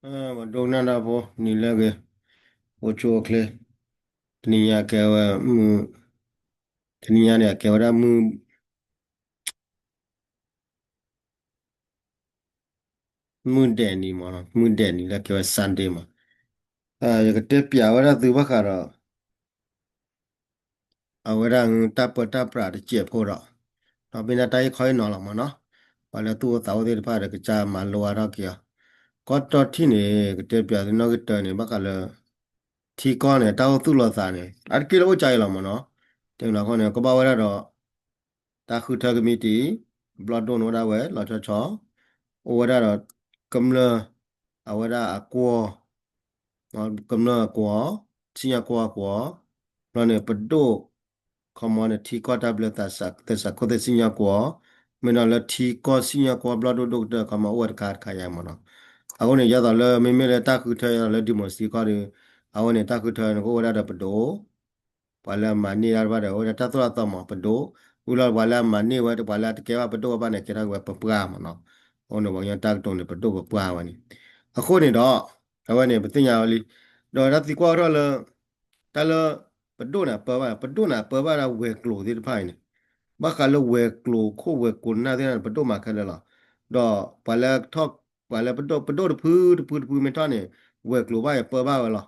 ပဒိကနၣ်တၢ်ဖိ နံၤလၢအဂ့ၤ, အိၣ်ဆူၣ်အိၣ်ချ့, တနံၤညါကဲဝဲမုၢ်, တနံၤညါန့ၣ် အကဲဝဲဒၣ်မုၢ်, မုၢ်ဒဲးနံၤမး, မုၢ်ဒဲးနံၤလၢကဲဝဲ Sunday မး, ယကတဲပျးဝဲဒၣ်သုဘၣ်ဃးဒီး အဝဲဒၣ်တၢ်ပၢတၢ်ပြးတစဲးဖိဒီး, ဒီးမ့ၢ်ဒၣ်တၢ်ဟ့ၣ်ခီဟ့ၣ်နီၤလီၤမးနီၤ, ပှၤလၢသူၣ်အိၣ်သးအိၣ်သ့ၣ်တဖၣ်ဒီး ကစၢ်မၤလိအါထီၣ်က့ၤအီၤ, ကီၢ်တီထံၣ်န့ၣ် ကတဲပျးသုနီၣ်ဂံၢ်တၢန့ၣ် ဘၣ်ဃးလၢ ထံကီၢ်န့ၣ် တၢ်အိၣ်သူၣ်လီၤသးန့ၣ် အါတက့ၢ်လၢအိၣ်ကါအံၤလီၤမးနီၤ, တဲဝဲဒၣ်အဃိန့ၣ် ကဘၣ်ဝဲဒၣ်ဒီး တၢ်ဃုထၢကမံးတံာ်, ဘျီၣ်ဒိၣ်န့ၣ်အိၣ်ဒၣ်ဝဲ လီၤဆီဆီ, အိၣ်ဝဲဒၣ်ဒီး ကမျၢၢ်, အဝဲဒၣ်အကွီၢ်, ကမျၢၢ်အကွီၢ်, စံၣ်ညီၣ်ကွီၢ်အကွီၢ်, ဘျီန့ၣ် ပဒိၣ်, ခီမီန့ၣ် ထံကီၢ်တၢ်ဘျၢသးစးခိၣ်သ့ၣ်စံၣ်ညီၣ်ကွီၢ်, မ့ၢ်ဒီးလၢထံကီၢ်စံၣ်ညီၣ်ကွီၢ်ဘျီၣ်ဒိၣ်ဒိၣ်ကတၢၢ် ခီမီအိၣ်ဝဲတခါတခါယါမးနီၤ, အဃိန့ၣ် ယသိးလၢမ့မ့ၢ်လၢတၢ်ဃုထၢယသိးလၢ democracy ခီဒီး, အဝဲန့ၣ် တၢ်ဃုထၢန့ၣ် ကအိၣ်ဝဲဒၣ်ဒီးပဒိၣ် ပှၤလၢအမၤန့ၢ်တၢ်တဖၣ်ဒီး အိၣ်ဝဲဒၣ်တၢ်သိၣ်တၢ်သီမး ပဒိၣ်, ဝံၤလီၤပှၤလၢအမၤန့ၢ်ဝဲ ပှၤလၢအတကဲဘၣ်ပဒိၣ်ဘၣ်န့ၣ် ကဲထီၣ်က့ၤဝဲပပှၢ်မးနီၤ, အဃိန့ၣ် ပှၤကညီတၢ်ကတိၤန့ၣ် ပဒိၣ်ပပှၢ်ဝဲန့ၣ်, အဃိန့ၣ်ဒီး, အဝဲန့ၣ် ပသ့ၣ်ညါဝဲလံ, ဒီးတၢ်သံကွၢ်ထီၣ်လၢ, တၢ်လၢ, ပဒိၣ်န့ၣ်ပၢဘၣ် ပဒိၣ်န့ၣ်ပၢဘၣ်ဒၣ်ဝဲၤကျိၤသ့ၣ်တဖၣ်အံၤန့ၣ်, ဘၣ်ဃးလၢဝဲၤကျိၤခိၣ်ဝဲၤကျိၤနၢ်သ့ၣ်တဖၣ်န့ၣ် ပဒိၣ်မၤခဲလၢာ်လီၤ, ဒီးပှၤလၢထီၣ်, ပှၤလၢပဒိၣ်, ပဒိၣ်တဖုတဖုတဖုမ့ၢ်ထီၣ်န့ၣ်, ဝဲၤကျိၤဘၣ်အံၤပၢဘၣ်ဝဲလီၤ,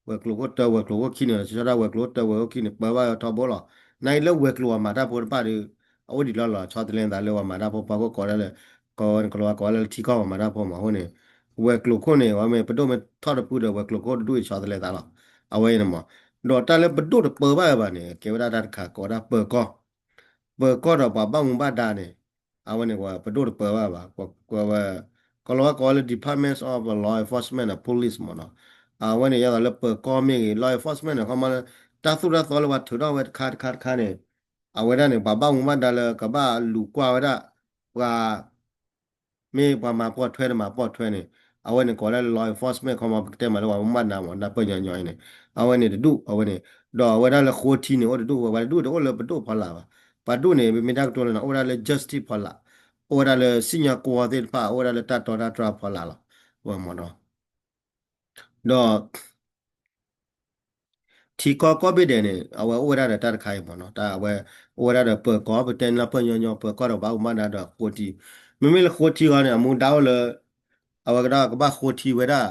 ဝဲၤကျိၤခိၣ်တၢဝဲၤကျိၤခိၣ်ခံန့ၣ် ဆီဒၣ်ဝဲၤကျိၤတၢဝဲၤကျိၤခိၣ်ခံန့ၣ် ပၢဘၣ်ဝဲထီဘိလီၤ, နာ်က့လၢဝဲၤကျိၤအမၤတၢ်ဖိတဖၣ်ဒီး, အအိၣ်ဒံးလီၤလီၤ ဆီတလဲသးလၢပှၤမၤတၢ်ဖိ ပှၤကိးဒၣ်လၢ, ကီဝဲန့ၣ် ကလီၤဝါကိးဝဲလၢထံကီၢ်ပှၤမၤတၢ်ဖိမး အဃိန့ၣ်, ဝဲၤကျိၤခိၣ်န့ၣ် အဝဲမ့ၢ်ပဒိၣ်မ့ၢ်ထီၣ်တဖုဒီးဝဲၤကျိၤခိၣ်တဒူၣ်အံၤဆီတလဲသးလီၤ, အဝဲအံၤန့ၣ်မး, ဒီးတၢ်လၢပဒိၣ်တပၢဘၣ်ဘၣ်န့ၣ် ကဲဝဲဒၣ်တၢ်တခါကိးဝဲဒၣ်ပၢၤကီၢ် ပၢၤကီၢ်ဒီးပှၤဘၣ်မူဘၣ်ဒါန့ၣ်, အဝဲန့ၣ်ပဒိၣ်တပၢဘၣ်ဘၣ်, ဝဲ, ကီလီၤဝါကိးဝဲလၢ Departments of Law Enforcement and Police မးနီၤ, အဝဲန့ၣ် ယသိးလၢပၢၤကီၢ်မ့ၢ်ဂ့ၤ law enforcement န့ၣ် ခီမီလၢ, တၢ်သိၣ်တၢ်သီလၢပှၤထုးထီၣ်ဝဲတခါတခါတခါန့ၣ်, အဝဲဒၣ်န့ၣ် ပှၤဘၣ်မူဘၣ်ဒါလၢကဘၣ်လူၤကွၢ်ဝဲဒၣ်, ပှၤ မ့ၢ်ပှၤမၤပိာ်ထွဲတမၤပိာ်ထွဲန့ၣ်, အဝဲန့ၣ်ကိးလၢ law enforcement ခီမီ ပကတဲမးလၢပှၤမူဘၣ်ဒါမး ဒၣ်ပၢၢ်ညီညီအံၤန့ၣ်, အဝဲန့ၣ်တဒူၣ် အဝဲန့ၣ်, ဒီးအဝဲဒၣ်လၢဃိထံန့ၣ် အိၣ်တဒူၣ်ဝဲ ပှၤတဒူၣ်တအိၣ်လၢပဒိၣ်ဖီလာ်ဘၣ်, ပှၤဒူၣ်န့ၣ် ပမ့ၢ်တၢ်ကတိၤလၢနီၤ အိၣ်ဝဲဒၣ်လၢ justice ဖီလာ်, အိၣ်ဝဲဒၣ်လၢစံၣ်ညီၣ်ကွီၢ်သ့ၣ်တဖၣ် အိၣ်ဝဲဒၣ်လၢတၢ်တီတၢ်တြၢ်ဖီလာ်လီၤ, ဝဲမးဒီး ဒီး ထံကီၢ်ကိးဘ့ၣ်ဒဲးန့ၣ် အဝဲအိၣ်ဝဲဒၣ်ဒီးတၢ်တခါအံၤမးနီၤ, တၢ်အဝဲအိၣ်ဝဲဒၣ်ဒီးပၢၤကီၢ် ပတဲနၢ်ပၢၢ်ညီညီ ပၢၤကီၢ်ဒီးဘၣ်မူဘၣ်ဒါဒီးဃိထံ, မ့မ့ၢ်လၢဃိထံအဂီၢ်န့ၣ် အမူဒါအိၣ်လၢ အဝဲကဒီးကဘၣ်ဃိထံဝဲဒၣ်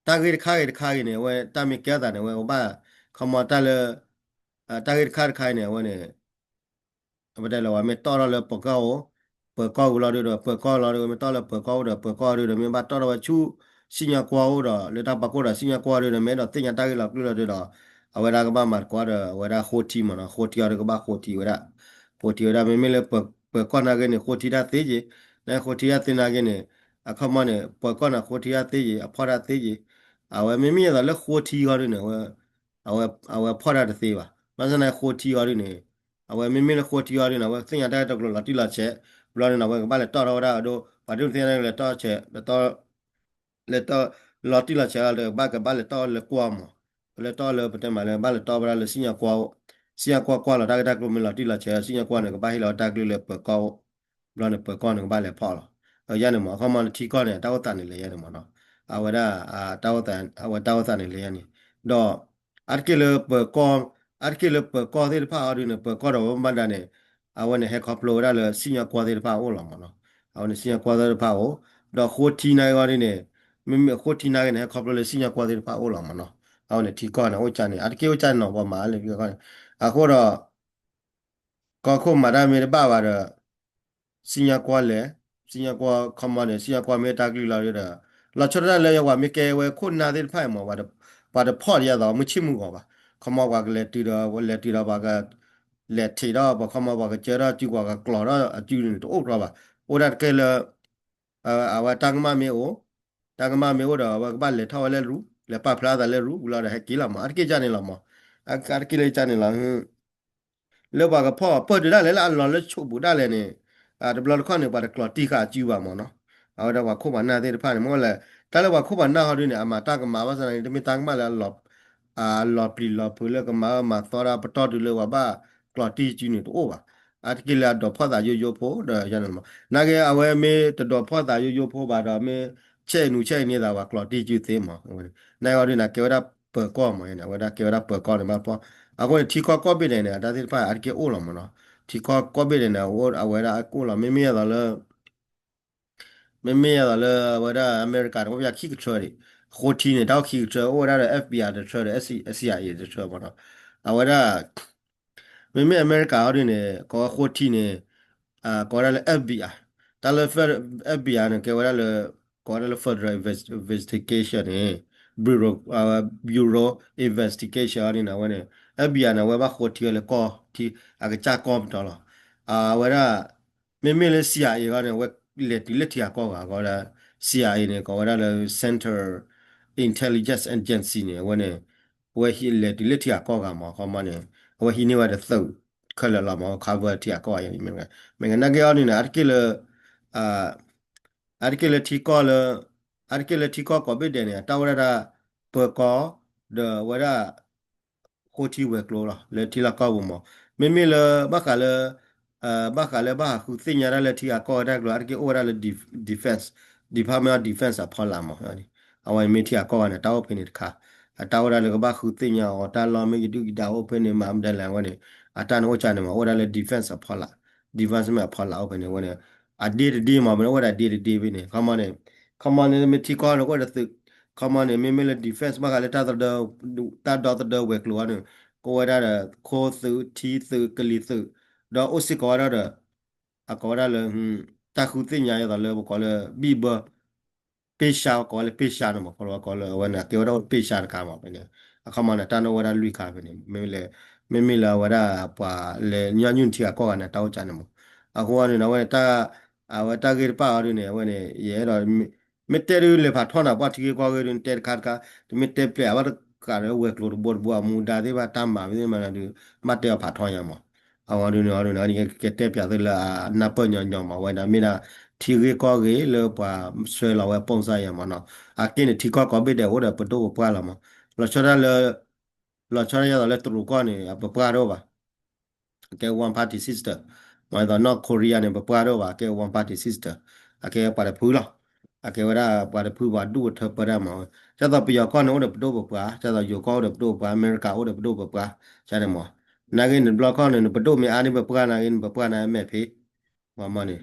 တၢ်ဂ့ၢ်တခါဂ့ၤတခါဂ့ၤန့ၣ် အဝဲတၢ်မ့ၢ်ကဲအသးန့ၣ် အဝဲကဘၣ် ခီမီတၢ်လၢ တၢ်ဂ့ၢ်တခါတခါအံၤန့ၣ် အဝဲန့ၣ် ပတဲလၢပှၤမ့ၢ်တီၣ်ထီၣ်လၢပၢၤကီၢ်အိၣ်, ပၢၤကီၢ်ဝံၤလီၤဒုဒီး ပၢၤကီၢ်လီၤဒု မ့ၢ်တီၣ်လၢပၢၤကီၢ်အိၣ်ဒီး ပၢၤကီၢ်ဒုဒီး မ့ၢ်ဘၣ်တီၣ်ထီၣ်ဝဲဆူ စံၣ်ညီၣ်ကွီၢ်အိၣ်ဒီး လၢတၢ်ပီးကိၣ်ဒီး စံၣ်ညီၣ်ကွီၢ်ဒုဒီး မ့ၢ်အဲၣ်ဒိးသ့ၣ်ညါတၢ်ဂ့ၢ်လီၤကျုၢ်လီၤဒုဒီး အဝဲဒၣ်ကဘၣ်မၤသကိးဒီး အဝဲဒၣ်ဃိထံမးနီၤ, ဃိထံအီၤဒုကဘၣ်ဃိထံဝဲဒၣ်, ဃိထံဝဲဒၣ် မ့မ့ၢ်လၢပၢၤကီၢ်နာ်က့န့ၣ် ဃိထံတၢ်သ့က့ၤ, နဃိထံတၢ်သ့နာ်က့န့ၣ် အခီမီန့ၣ် ပၢၤကီၢ်န့ၣ် ဃိထံတၢ်သ့က့ၤ အဖီၣ်တၢ်သ့က့ၤ, အဝဲမ့မ့ၢ်ယသိးလၢဃိထံအီၤဒုန့ၣ် အဝဲဖီၣ်တၢ်တသ့ဘၣ်. ဘၣ်ဆၣ်သနာ်က့ဃိထံအီၤဒုန့ၣ် အဝဲမ့မ့ၢ်လၢဃိထံအီၤဒုန့ၣ် အဝဲသ့ၣ်ညါတၢ်ဂ့ၢ်တကျိၤလီၤတံၢ်လီၤဆဲး, ဘျီန့ၣ် အဝဲကဘၣ်လဲၤတီၣ်ထီၣ်ဝဲဒၣ်အဒိ ပှၤဒုးသ့ၣ်ညါတၢ်ဂ့ၢ်လဲၤတီၣ်ဆဲး လဲၤတီၣ် လီၤတံၢ်လီၤဆဲးလီၤဒီး ဘၣ်ကဘၣ်လဲၤတီၣ်လၢကွီၢ်မး, လဲၤတီၣ်လၢပတဲမးလၢ ဘၣ်လဲၤတီၣ်ဝဲဒၣ်လၢစံၣ်ညီၣ်ကွီၢ်, စံၣ်ညီၣ်ကွီၢ်ကွီၢ်လီၤတၢ်ဂ့ၢ်တၢ်ကျိၤမ့ၢ်လီၤတံၢ်လီၤဆဲး စံၣ်ညီၣ်ကွီၢ်န့ၣ် ကဘၣ်ဟ့ၣ်လီၤတၢ်ကလုၢ်လၢပၢၤကီၢ်အိၣ်, ဘျီန့ၣ် ပၢၤကီၢ်န့ၣ် ကဘၣ်လဲၤဖီၣ်လီၤ. ယၤန့ၣ်မး အခီမီလၢထံကီၢ်န့ၣ် တၢ်အိၣ်သးန့ၣ်လဲၤယၤန့ၣ်မးနီၤ, အဝဲဒၣ် အဝဲတၢ်အိၣ်သးန့ၣ်လဲၤယၤန့ၣ်, ဒီး အါတက့ၢ်လၢပၢၤကီၢ်, အါတက့ၢ်လၢပၢၤကီၢ်သ့ၣ်တဖၣ်အီၤဒုန့ၣ် ပၢၤကီၢ်ဒီးဝဲမူဘၣ်ဒါန့ၣ် အဝဲန့ၣ်ဟဲခီဖျိဝဲဒၣ်လၢစံၣ်ညီၣ်ကွီၢ်သ့ၣ်တဖၣ်အအိၣ်လီၤမးနီၤ, အဝဲန့ၣ်စံၣ်ညီၣ်ကွီၢ်သ့ၣ်တဖၣ်အအိၣ်, ဒီးဃိထံနာ်က့အီၤဒုန့ၣ် မ့မ့ၢ်ဃိထံနာ်က့န့ၣ် ဟဲခီဖျိလၢစံၣ်ညီၣ်ကွီၢ်သ့ၣ်တဖၣ်အအိၣ်လီၤမးနီၤ, အဝဲန့ၣ်ထံကီၢ်န့ၣ် အိၣ်ကၢန့ၣ် အါတက့ၢ်အိၣ်ကၢန့ၣ်နီၤ ပှၤမၤလၢထံကီၢ်န့ၣ်, အဃိဒီး ကီၢ်ခိၣ်မၤတၢ်မ့ၢ်တဘၣ်ဘၣ်ဒီး စံၣ်ညီၣ်ကွီၢ်လဲၤ, စံၣ်ညီၣ်ကွီၢ် ခီမီန့ၣ် စံၣ်ညီၣ်ကွီၢ်မ့ၢ်တၢ်ကလုၢ်လီၤဒုဒီး လီၤဆီဒၣ်တၢ်လၢယဝၤမ့ၢ်ကဲဝဲခိၣ်နၢ်သ့ၣ်တဖၣ်အံၤမး ပှၤတဖီၣ်ဒ်ယသိးမုၢ်ဆ့ၣ်မုၢ်ဂီၤဘၣ်, ခီမီပှၤကလဲၤတုၤဒီး လဲၤတုၤဒီးပှၤက လဲၤထံးထီၣ် ပှၤခီမီပှၤကစၢထီၣ်အစု ပှၤကကျီၤထီၣ်အစုန့ၣ် တအိၣ်ကျီဘၣ်, အိၣ်ဒၣ်တကဲလၢ အဝဲတၢ်ကမၣ်မ့ၢ်အိၣ်, တၢ်ကမၣ်မ့ၢ်အိၣ်ဒီး အဝဲကဘၣ်လဲၤထီၣ်ဝဲလၢရူၤ လဲၤပာ်ဖျါအသးလၢရူၤ ဝံၤလီၤဒီးဟဲက့ၤလီၤမး အါတက့ၢ်ကၢန့ၣ်လီၤမး, အါတက့ၢ်လၢကၢန့ၣ်လီၤ လၢပှၤကဖီၣ်ပၢၢ်တုၤဒၣ်လဲာ်လၢအလီၤလၢဆိးပူၤဒၣ်လဲာ်န့ၣ်, တဘျီတခီၣ်န့ၣ် ပှၤတကျီၤတံၢ်ဃာ်အစုဘၣ်မးနီၤ, အဝဲဒၣ်ပှၤခိၣ်ပှၤနၢ်သ့ၣ်တဖၣ်န့ၣ် မ့ၢ်လဲၣ်, တၢ်လၢပှၤခိၣ်ပှၤနၢ်ဟီဒုန့ၣ် အမၤတၢ်ကမၣ်ဘၣ်ဆၣ်သနာ်က့ တမ့ၢ်တၢ်ကမၣ်လၢ အလီၤပျံၤလီၤဖုးလၢကမၤအၢမၤသီဒၣ်ပတီၢ်တုၤလၢပှၤဘၣ်ကျီၤတံၢ်စုန့ၣ်တအိၣ်ဘၣ်, အါတက့ၢ်လၢအဒိးဖီၣ်သးယိယိဖိဒီးယၤန့ၣ်မး, နာ်က့အဝဲမ့ၢ်တဒိးဖီၣ်သးယိယိဖိဘၣ်ဒီးမ့ၢ် ဆဲးအံၤနူဆဲးအံၤန့ၢ်သးဝဲကျိးတံၢ်စုသ့မး, နာ်က့အီၤဒုးန့ၣ် ကဲဝဲဒၣ်ပၢၤကီၢ်မးန့ၣ် အဝဲဒၣ်ကဲဝဲဒၣ်ပၢၤကီၢ်န့ၣ်ဘၣ်ဖီ, အဃိန့ၣ် ထံကီၢ်ကီၢ်ဘ့ၣ်ဒဲးန့ၣ် အတၢ်သ့ၣ်တဖၣ်အါတက့ၢ်အိၣ်လီၤမးနီၤ, ထံကီၢ်ကီၢ်ဘ့ၣ်ဒဲးန့ၣ် အဝဲဒၣ်အကအိၣ်လီၤ မ့မ့ၢ်အသိးလၢ မ့မ့ၢ်အသိးလၢအဝဲဒၣ်အမဲရကၤန့ၣ် အိၣ်ပယၤခံကထြၢဒံး, ဃိထံန့ၣ် တၢ်အိၣ်ခံကထြၢ အိၣ်ဝဲဒၣ်ဒီး F B I တထြၢဒီး C I A တထြၢမးနီၤ, အဝဲဒၣ် မ့မ့ၢ်အမဲရကၤအီၤဒုးန့ၣ် ကိးဝဲဃိထံန့ၣ် ကိးဝဲဒၣ်လၢ F B I, တၢ်လၢ F B I န့ၣ် ကဲဝဲဒၣ်လၢ ကိးဝဲဒၣ်လၢ Federal Investigation န့ၣ် Bureau Bureau Investigation အီၤဒုးန့ၣ် အဝဲန့ၣ် F B I န့ၣ် အဝဲဘၣ်ဃိထံဝဲလၢကီၢ်ထံ အကစၢ်ကီၢ်ပတီၢ်လီၤ, အဝဲဒၣ် မ့မ့ၢ်လၢ C I A အီၤန့ၣ် အဝဲလဲၤတုၤလၢထံဂၤကီၢ်ဂၤ ကိးဝဲဒၣ် C I A န့ၣ် ကိးဝဲဒၣ်လၢ Central Intelligence Agency န့ၣ် အဝဲန့ၣ် အဝဲလဲၤတုၤလၢထံဂၤကီၢ်ဂၤမး ခီမီန့ၣ် အဝဲဟံးန့ၢ်ဝဲတသုးခဲလၢာ်လီၤမး cover ထံဂၤကီၢ်ဂၤ မ့ၢ် မ့ၢ်နာ်က့အီၤဒုးန့ၣ် အါတက့ၢ်လၢ အါတက့ၢ်လၢထံကီၢ်လၢ အါတက့ၢ်လၢထံကီၢ်ကိးဘ့ၣ်ဒဲးန့ၣ် အတၢ်အိၣ်ဝဲဒၣ်တၢ်ပၢၤကီၢ် ဒီးအဝဲဒၣ် ဃိထံဝဲၤကျိၤလီၤ လၢထံလီၢ်ကီၢ်ပူၤမး, မ့မ့ၢ်လၢဘၣ်ဃးလၢ ဘၣ်ဃးလၢဘၣ်ဟးဃုသ့ၣ်ညါတၢ်လၢထံဂၤကီၢ်ဂၤတၢ်ကျိၤ အါတက့ၢ်အိၣ်ဝဲဒၣ်လၢ defense, Department of Defense အဖီလာ်မး, အဝဲမ့ၢ်ထံဂၤကီၢ်ဂၤန့ၣ် တၢ်အိၣ်ဖဲန့ၣ်တခါ, အတၢ်အိၣ်ဒၣ်လၢကဘၣ်ဃုသ့ၣ်ညါအီၤ တၢ်လီၢ်မ့ၢ်ယဒုၣ်ယဒါအိၣ်ဖဲန့ၣ် မၤမဒဲလဲၣ်ဝဲန့ၣ် အတၢ်န့ၣ်အိၣ်ကၢန့ၣ်မး အိၣ်ဝဲဒၣ်လၢ defense အဖီလာ်, defense မ့ၢ်အဖီလာ်အိၣ်ဖဲန့ၣ်ဝဲန့ၣ် အဒ့တဒ့မး မ့ၢ်အိၣ်ဝဲဒၣ်ဒ့တဒ့ဖဲန့ၣ် ခီမီန့ၣ် ခီမီန့ၣ် မ့ၢ်ထံကီၢ်န့ၣ် အိၣ်ဝဲဒၣ်သုး, ခီမီန့ၣ် မ့မ့ၢ်လၢ defense ဘၣ်ဃးလၢတၢ်ဒီသဒၢဝဲၤကျိၤအီၤန့ၣ် ကအိၣ်ဝဲဒၣ်ဒီး ခိသုး ထံသုး ကလံၤသုး, ဒီးအိၣ်စ့ၢ်ကီးဝဲဒၣ်ဒီး အကိးဝဲဒၣ်လၢ တၢ်ဃုသ့ၣ်ညါအသိးလၢပကိးလၢ ဘံၣ်ဘၢ ပ့ၢ်ဆါ ကိးဝဲလၢပ့ၢ်ဆါန့ၣ်မး ကိးလၢ အကိးလၢအဝဲန့ၣ် အကဲဝဲဒၣ်ပ့ၢ်ဆါတခါမးဖဲန့ၣ်, အခီမီန့ၣ် တၢ်န့ၣ်အိၣ်ဝဲဒၣ်လွံၢ်ခါဖဲန့ၣ် မ့မ့ၢ်လၢ မ့မ့ၢ်လၢအဝဲဒၣ်ပှၤလဲၤညီနုၢ်ထံဂၤကီၢ်ဂၤန့ၣ် တၢ်အိၣ်ကၢန့ၣ်မး, အဃိန့ၣ် အဝဲန့ၣ် အဝဲတၢ်ဂ့ၢ်တဖၣ်အီၤဒုးန့ၣ် အဝဲန့ၣ် ယအဲၣ်ဒိး မ့ၢ်တဲဒုးလဲၤဖးထီန့ၣ် ပှၤထံဂ့ၢ်ကီၢ်ဂ့ၢ်ဒုး နတဲတခါတခါ တမ့ၢ်တဲပျဲးအဘၣ်တဃာ်ဒီးဝဲၤကျိၤတဘိတဘိ အမူဒါသ့ၣ်တဖၣ်တၢ်မၤမ့ၢ်သ့ၣ်မးဒုး ဘၣ်တဲအီၤဖးထီညါမး, အဝဲဒုးန့ၣ် အီၤဒုးန့ၣ် ကတဲပျးသုလၢအနၢ်ပၢၢ်ညီညီမး အဝဲဒၣ်မ့ၢ်ဒၣ် ထံဂ့ၢ်ကီၢ်ဂ့ၢ်လၢပှၤဆွဲလီၤဝဲ ပုံစံ ယၤမးနီၤ, အက့န့ၣ် ထံကီၢ်ကိးဘ့ၣ်ဒဲးအိၣ်ဒီးပဒိၣ်ပပှၢ်လီၤမး, လီၤဆီဒၣ်လၢ လီၤဆီဒၣ်ယဲသိးလၢတရူးကီၢ်န့ၣ် အပပှၢ်တအိၣ်ဘၣ် အကဲ one party system, မ့ၢ်သိး North Korea န့ၣ် ပပှၢ်တအိၣ်ဘၣ် အကဲ one party system, အကဲပှၤတဖုလီၤ, အကဲဝဲဒၣ်ပှၤတဖုပှၤဒူၣ်အထၢပၢတၢ်မး, ဒ်သိးပယီၤကီၢ်န့ၣ်အိၣ်ဒီးပဒိၣ်ပပှၢ်, ဒ်သိးယိၤကီၢ်အိၣ်ဒီးပဒိၣ်ပပှၢ်, အမဲရကၤအိၣ်ဒီးပဒိၣ်ပပှၢ်, န့ၣ်မး, နာ်က့န့ၣ်တဘျီကီၢ်န့ၣ် နပဒိၣ်မ့ၢ်အါန့ၢ်ပပှၢ်နာ်က့ နပပှၢ်နာ်က့မဲာ်ဖံး မ့ၢ်မ့ၢ်န့ၣ်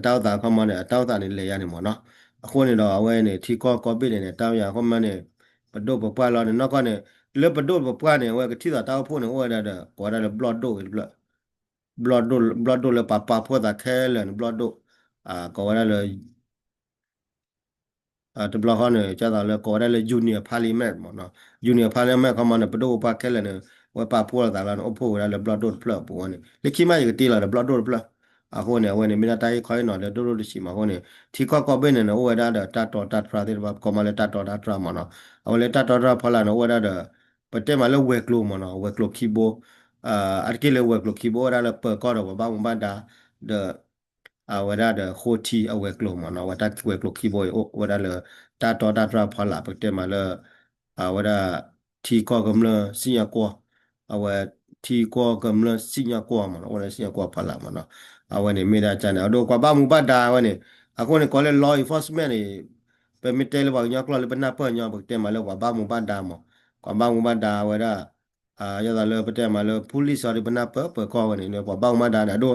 အတၢ်အိၣ်သးခီမီန့ၣ် အတၢ်အိၣ်သးန့ၣ်လဲၤယါန့ၣ်မ့ၢ်နီၤ, အဃိန့ၣ်ဒီးအဝဲန့ၣ် ထံကီၢ်ကိးဘ့ၣ်ဒဲးန့ၣ် တၢ်အိၣ်ယါခီမီန့ၣ် ပဒိၣ်ပပှၢ်လီၤန့ၣ် နီၢ်ကီၢ်န့ၣ် လၢပဒိၣ်ပပှၢ်န့ၣ် အဝဲကထံၣ်သးတၢ်အိၣ်ဖှိၣ်န့ၣ် အိၣ်ဝဲဒၣ်ဒီး ကိးဝဲဒၣ်လၢဘျီၣ်ဒိၣ်ဂ့ၤတဖျၢၣ်, ဘျီၣ်ဒိၣ် ဘျီၣ်ဒိၣ်လၢပှၤပာ်ဖှိၣ်သးခဲလၢာ်န့ၣ် ဘျီၣ်ဒိၣ် ကိးဝဲဒၣ်လၢ တဘျီဃီန့ၣ် ကသိးလၢကိးဝဲဒၣ်လၢ Union Parliament မ့ၢ်နီၤ, Union Parliament ခီမီန့ၣ် ပဒိၣ်ပပှၢ်ခဲလၢာ်န့ၣ် ဝဲပာ်ဖှိၣ်လိာ်သးလီၤန့ၣ် အိၣ်ဖှိၣ်ဝဲဒၣ်လၢဘျီၣ်ဒိၣ်တဖျၢၣ်အပူၤဝဲန့ၣ် လၢခံမးယကတ့လီၤဒီး ဘျီၣ်ဒိၣ်တဖျၢၣ်, အဃိန့ၣ် အဝဲန့ၣ် မ့ၢ်ဒၣ်တၢ်ဟ့ၣ်ခီဟ့ၣ်နီၤလၢဒိၣ်ဒိၣ်တဆံးမး အဃိန့ၣ် ထံကီၢ်ကိးဘ့ၣ်န့ၣ်န့ၣ် အိၣ်ဝဲဒၣ်ဒီးတၢ်တီတၢ်တြၢ်သ့ၣ်တဖၣ် ပကိးမးလၢတၢ်တီတၢ်တြၢ်မ့ၢ်နီၤ, အဝဲလၢတၢ်တီတၢ်ဖီလာ်န့ၣ် အိၣ်ဝဲဒၣ်ဒီး ပတဲမးလၢဝဲၤကျိၤမ့ၢ်နီၤ ဝဲၤကျိၤခံဘိ အါတက့ၢ်လၢဝဲၤကျိၤခံဘိအိၣ်ဝဲဒၣ်လၢပၢၤကီၢ်ဒီးပှၤဘၣ်မူဘၣ်ဒါ ဒီး အဝဲဒၣ်ဒီးဃိထံအဝဲၤကျိၤမ့ၢ်နီၤ အဝဲတၢ်ဝဲၤကျိၤခံဘိအံၤအိၣ်ဝဲဒၣ်လၢ တၢ်တီတၢ်တြၢ်ဖီလာ် ပကတဲမးလၢ အဝဲဒၣ် ထံကီၢ်ကမျၢၢ်စံၣ်ညီၣ်ကွီၢ်, အဝဲ ထံကီၢ်ကမျၢၢ်စံၣ်ညီၣ်ကွီၢ်မ့ၢ်နီၤ အိၣ်ဝဲဒၣ်စံၣ်ညီၣ်ကွီၢ်ဖီလာ်မ့ၢ်နီၤ, အဝဲန့ၣ်မ့ၢ်ဒၣ်ကန့ၣ် အဒိပှၤဘၣ်မူဘၣ်ဒါဝဲန့ၣ်, အဃိန့ၣ် ကိးလၢ law enforcement န့ၣ် ပမ့ၢ်တဲလၢပှၤကညီကျိာ်လၢပနၢ်ပၢၢ်ညီ ပကတဲမးလၢပှၤဘၣ်မူဘၣ်ဒါမ့ၢ်, ပှၤဘၣ်မူဘၣ်ဒါဝဲဒၣ် ယသးလၢပတဲမးလၢ police အီၤဒီးပနၢ်ပၢၢ်ပၢၤကီၢ်ဝဲန့ၣ် ပှၤဘၣ်မူဘၣ်ဒါန့ၣ် အဒိ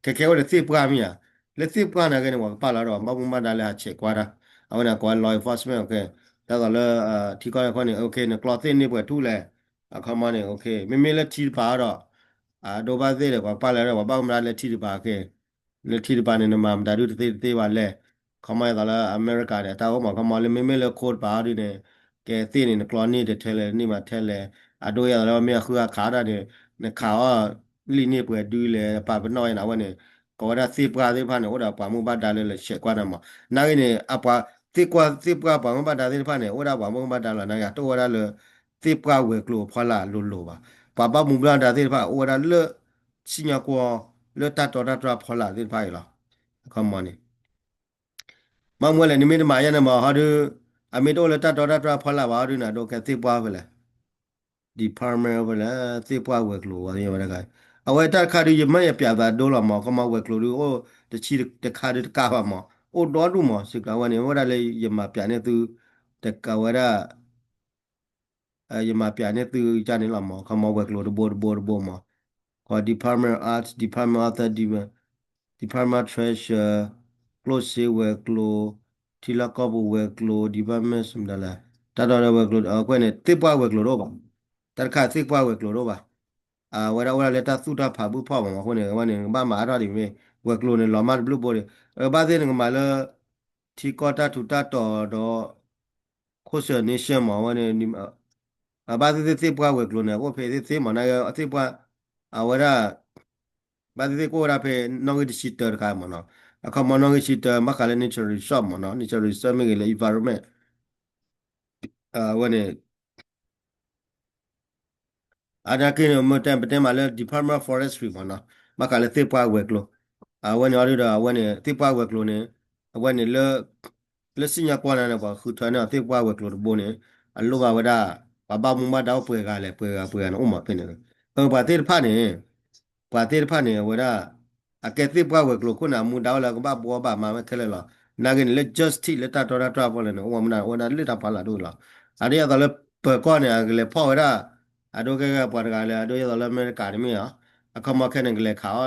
ခဲခဲအိၣ်ဒီးသ့ၣ်ပှၢ်မ့ၢ်ဧါ, လၢသ့ၣ်ပှၢ်နာ်က့န့ၣ် ပှၤကပာ်လီၤဒီးပှၤဘၣ်မူဘၣ်ဒါလၢဟးဆဲးကွၢ်တၢ်, အဝဲန့ၣ်ကိး law enforcement ယသးလၢ ထံကီၢ်န့ၣ်အဃိန့ၣ် နကျီသ့ၣ်န့ၢ်ပှဲၤထူၣ်လဲၣ်, အခီမီန့ၣ် မ့မ့ၢ်လၢထံတပၤဒီး အဒိဘၣ်သ့ၣ်ဒီး ပှၤကပာ်လီၤဒီး ပှၤဘၣ်မူဘၣ်ဒါလၢထံတပၤက့ လၢထံတပၤန့ၣ် နမၤမတၤဒုတသ့တသ့ဘၣ်လဲၣ်, ခီမီယသးလၢအမဲရကၤန့ၣ် တၢ်အိၣ်မး ခီမီလၢမ့မ့ၢ်လၢခိတပၤအီၤဒုန့ၣ် ကဲသ့ၣ်န့ၣ် နကျီန့ၢ်တထဲလဲၣ် န့ၢ်မးထဲလဲၣ်, အဒိယသးလၢမ့ၢ်အဃုအခးဒၣ်န့ၣ် နခးအီၤလံန့ၢ်ပှဲၤဒုလဲၣ် ပာ်ပနီၣ်ဝဲန့ၣ် အဝဲန့ၣ် ကိးဝဲဒၣ်သ့ၣ်ပှၢ်သ့ၣ်တဖၣ်န့ၣ် အိၣ်ဒီးပှၤမူဘၣ်ဒါလၢလၢဆဲးကွၢ်န့ၣ်မး, နာ်က့န့ၣ် အပှၤသ့ၣ်ကွၢ်သ့ၣ်ပှၢ်ပှၤမူဘၣ်ဒါသ့ၣ်တဖၣ်န့ၣ် အိၣ်ဝဲဒၣ်ပှၤမူဘၣ်ဒါလီၤ နာ်က့ တအိၣ်ဝဲဒၣ်လၢ သ့ၣ်ပှၢ်ဝဲၤကျိၤအဖီလာ်လိၤလိၤဘၣ်, ပှၤဘၣ်မူဘၣ်ဒါသ့ၣ်တဖၣ် အိၣ်ဝဲဒၣ်လၢ စံၣ်ညီၣ်ကွီၢ် လၢတၢ်တီတၢ်တြၢ်ဖီလာ်သ့ၣ်တဖၣ်အံၤလီၤ, အခီမီန့ၣ် မ့ၢ်မ့ၢ်လဲၣ် နမ့ၢ်တမၤယဲန့ၣ်မး ဟီဒု အမ့ၢ်တအိၣ်လၢတၢ်တီတၢ်တြၢ်ဖီလာ်ဘၣ် ဟီဒုန့ၣ် အဒိကဲသ့ၣ်ပှၢ်ဖဲလဲၣ် department ဖဲလဲၣ် သ့ၣ်ပှၢ်ဝဲၤကျိၤဝဲတဂၤ, အဝဲတၢ်တခါဒု ယမ့ၢ်ယပျးသးဒိလီၤမး ခီမီဝဲၤကျိၤဒု အိၣ်တဆံတခါဒုတကးဘၣ်မး အိၣ်ဒီဒူၣ်မး စ့ၢ်ကီးဝဲန့ၣ် ဝဲဒၣ်လၢယမၤပျးန့ၢ်သု တကးဝဲဒၣ် ယမၤပျးန့ၢ်သုကန့ၣ်လီၤမး ခီမီဝဲၤကျိၤတဘိတဘိတဘိမး ခီ Department of Arts, Department of Department of Treasure, ကျိၣ်စ့ဝဲၤကျိၤ, ထံလီၢ်ကီၢ်ပူၤဝဲၤကျိၤ, Department မတၤလဲၣ် တၢ်တီဒီးဝဲၤကျိၤ အဃိန့ၣ် သ့ၣ်ပှၢ်ဝဲၤကျိၤတအိၣ်ဘၣ်, တၢ်တခါသ့ၣ်ပှၢ်ဝဲၤကျိၤတအိၣ်ဘၣ်, အဝဲဒၣ်အိၣ်ဒၣ်လၢတၢ်သူၣ်တၢ်ဖးဘုၣ်ဖီၣ်မး အဃိန့ၣ် အဝဲန့ၣ် နကဘၣ်မၤအါထီၣ်ဒ်မ့ၢ် ဝဲၤကျိၤန့ၣ် လီၤမၢ်တဘျုးဘိဒံး အဘၣ်သ့ၣ်နကမၤလၢ ထံကီၢ်တၢ်ထူးတၢ်တီၤဒီး Coastal Nation မး အဝဲန့ၣ် အဘၣ်သ့ၣ်သ့ၣ်သ့ၣ်ပှၢ်ဝဲၤကျိၤန့ၣ် အိၣ်ဖဲသ့ၣ်သ့ၣ်မး နာ်က့သ့ၣ်ပှၢ် အဝဲဒၣ် ဘၣ်သ့ၣ်သ့ၣ်ကအိၣ်ဝဲဒၣ်ဖဲ နီၣ်ဂံၢ်တဆံတၢတခါမးနီၤ, အခီမီနီၣ်ဂံၢ်တဆံတၢ ဘၣ်ဃးလၢ nature reserve မးနီၤ, nature reserve မ့ၢ်ဂ့ၤလၢ environment အဝဲန့ၣ် အနာ်က့န့ၣ် မ့ၢ်တဲပတဲမးလၢ Department of Forestry မးနီၤ, ဘၣ်ဃးလၢသ့ၣ်ပှၢ်ဝဲၤကျိၤ, အဝဲန့ၣ်အီၤဒုဒီး အဝဲန့ၣ် သ့ၣ်ပှၢ်ဝဲၤကျိၤန့ၣ် အဝဲန့ၣ်လၢ လၢစံၣ်ညီၣ်ကွီၢ်န့ၣ် ပှၤဃုထၢန့ၢ်အီၤသ့ၣ်ပှၢ်ဝဲၤကျိၤတဘိန့ၣ် အလိၣ်ဘၣ်ဝဲဒၣ် ပှၤဘၣ်မူဘၣ်ဒါအိၣ်ပှဲၤဂၤလဲၣ် ပှဲၤဂၤပှဲၤဂၤန့ၣ် အိၣ်မးဖဲန့ၣ်, ပှၤသ့ၣ်တဖၣ်န့ၣ် ပှၤသ့ၣ်တဖၣ်န့ၣ် အဝဲဒၣ် အကဲသ့ၣ်ပှၢ်ဝဲၤကျိၤခိၣ်န့ၣ် အမူဒါအိၣ်လၢကဘၣ်ဘှီဘၣ်မၤဝဲခဲလၢာ်လီၤ, နာ်က့န့ၣ်လၢ justice လၢတၢ်တီတၢ်တြၢ်ဖီလာ်န့ၣ် အိၣ်ဝဲမူဒါ အိၣ်ဝဲဒၣ်လၢတၢ်ဖီလာ်ဒိၣ်လီၤ, အဒိယသိးလၢပၢၤကီၢ်န့ၣ် အကလဲၤဖီၣ်ဝဲဒၣ် အဒိကဲကဲပှၤတဂၤလၢ အဒိယသိးလၢအမဲရကၤတမ့ၢ်ဧါ, အခီမီခဲန့ၣ် ကလဲၤခး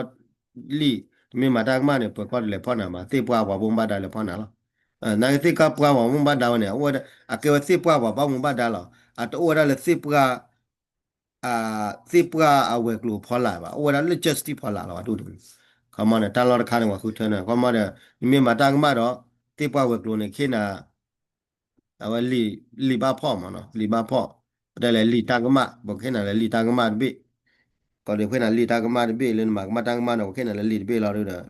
အီၣ် လံာ်, တမ့ၢ်မၤတၢ်ကမၣ်န့ၣ် ပၢၤကီၢ်တလဲၤဖီၣ်နၤဘၣ်, သ့ၣ်ပှၢ်ပှၤဘၣ်မူဘၣ်ဒါလဲၤဖီၣ်နၤလီၤ, နာ်က့သ့ၣ်ကၢ်ပှၢ်ပှၤဘၣ်မူဘၣ်ဒါဝဲန့ၣ် အဝဲ အကဲဝဲသ့ၣ်ပှၢ်ပှၤဘၣ်မူဘၣ်ဒါလီၤ, အတအိၣ်ဝဲဒၣ်လၢသ့ၣ်ပှၢ် သ့ၣ်ပှၢ်အဝဲၤကျိၤဖီလာ်ဘၣ်, အိၣ်ဝဲဒၣ်လၢ justice ဖီလာ်လီၤ ဝဲဒၣ်ဒ်န့ၣ်, ခီမီန့ၣ် တၢ်လီၢ်တခါန့ၣ် ပှၤဃုထၢန့ၣ် ခီမီဒီး နမ့ၢ်မၤတၢ်ကမၣ်ဒီး သ့ၣ်ပှၢ်ဝဲၤကျိၤန့ၣ် ခဲနၤ အဝဲ လံာ်ဘၣ်ဖီၣ်မးနီၤ, လံာ်ဘၣ်ဖီၣ်, ပတဲလဲၣ်လံာ်တၢ်ကမၣ် ပခဲနၤလၢလံာ်တၢ်ကမၣ်တဘ့ၣ်, ကီးဒုးခဲနၤလံာ်တၢ်ကမၣ်တဘ့ၣ် လၢနမၤကမၣ်တၢ်ကမၣ်န့ၣ် ပခဲနၤလၢလံာ်တဘ့ၣ်လီၤဒုဒီး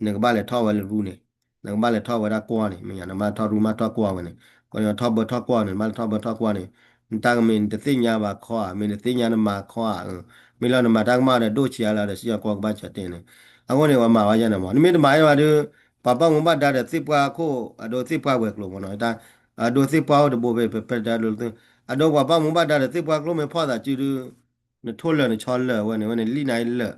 နကဘၣ်လဲၤထီၣ်ဝဲလၢရူန့ၣ်, နကဘၣ်လဲၤထီၣ်ဝဲဒၣ်ကွီၢ်န့ၣ် မ့ၢ်ယါ နဘၣ်ထီၣ်ရူမးထီၣ်ကွီၢ်ဝဲန့ၣ်, ကီးထီၣ်ဘၢထီၣ်ကွီၢ်န့ၣ် နဘၣ်လဲၤထီၣ်ဘၢထီၣ်ကွီၢ်န့ၣ်, နတၢ်ကမ့ၢ်နတသ့ၣ်ညါဘၣ်ခီဧါ မ့ၢ်နသ့ၣ်ညါနမၤခီဧါ, မ့ၢ်လီၤနမၤတၢ်ကမၣ်ဒီးဒိၣ်ဆံးအါလီၤဒီး စံၣ်ညီၣ်ကွီၢ်ကဘၣ်စၢၤတဲန့ၣ်, အဃိန့ၣ် ပှၤမၤဝဲယါန့ၣ်မး နမ့ၢ်တမၤအီၤဘၣ်ဒီး ပှၤဘၣ်မူဘၣ်ဒါဒီးသ့ၣ်ပှၢ်ခိၣ် အဒိသ့ၣ်ပှၢ်ဝဲၤကျိၤမးနီၤ, အဒိသ့ၣ်ပှၢ်အိၣ်တဘိဖဲ ပတဲဒ်သိး အဒိပှၤဘၣ်မူဘၣ်ဒါဒီးသ့ၣ်ပှၢ်ကျိမ့ၢ်ဖီၣ်သးစုဒု နထိၣ်လၢာ်နဆီလၢာ်ဝဲန့ၣ် ဝဲန့ၣ်လံၣ်နၤလၢာ်